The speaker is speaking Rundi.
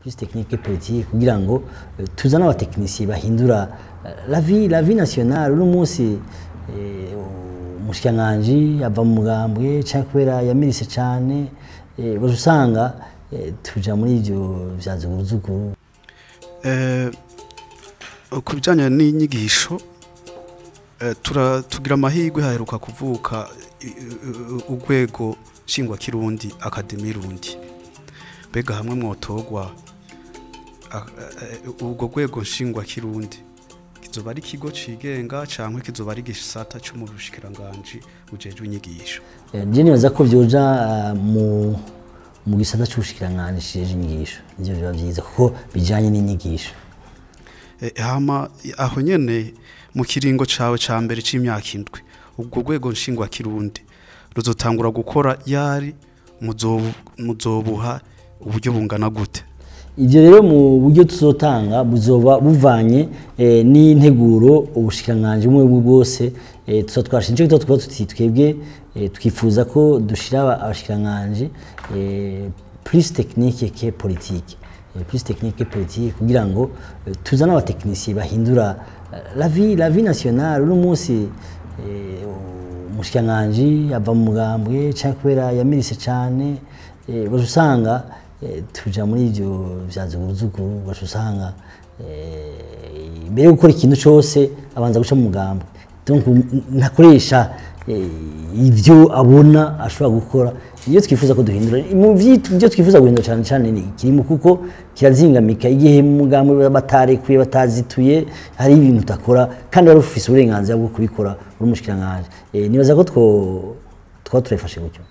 Plus technique politique kugira ngo tuzane aba techniciens bahindura la vie nationale. Uno munsi umushikiranganji ava mu mugambwe canke kubera yamirise cane, ugaca usanga tuja muri ivyo vya zuguruzuguru. Ku bijyanye n'inyigisho, tugira amahirwe haheruka kuvuka urwego nshingwakirundi, Académie Rundi. Mbega hamwe mwotogwa, ubwo rwego nshingwakirundi kizoba ari ikigo cigenga canke kizoba ari igisata co mu bushikiranganji bujejwe inyigisho? Je nibaza ko vyoja mu gisata c'ubushikiranganji kijejwe inyigisho, nivyo biba vyiza kuko bijanye n'inyigisho. Hama aho nyene mu kiringo cawe ca mbere c'imyaka 7, ubwo rwego nshingwakirundi ruzotangura gukora yari muzobuha uburyo bungana gute? Ivyo rero mu buryo tuzotanga buzoba buvanye n'integuro ubushikiranganji bumwe bwose tuba twashinje. Tuba tuti twebwe twifuza ko dushira abashikiranganji plus technique que politique, plus technique que politique kugira ngo tuzane aba techniciens bahindura la vie nationale. Uno munsi umushikiranganji ava mu mugambwe canke kubera yamirise cane, ugaca usanga tuja muri ivyo vya zuguruzuguru. Ugaca usanga imbere yo gukora ikintu cose abanza guca mu mugambwe, donc ntakoresha ivyo abona ashobora gukora. Iyo twifuza ko duhindura mu byo twifuza guhindura cyane cyane ni kirimo, kuko kirazingamika igihe mu mugambwe batarekuye, batazituye, hari ibintu utakora kandi wari ufise uburenganzira bwo kubikora uri umushikiranganji. Nibaza ko two twaba turabifashe gutyo.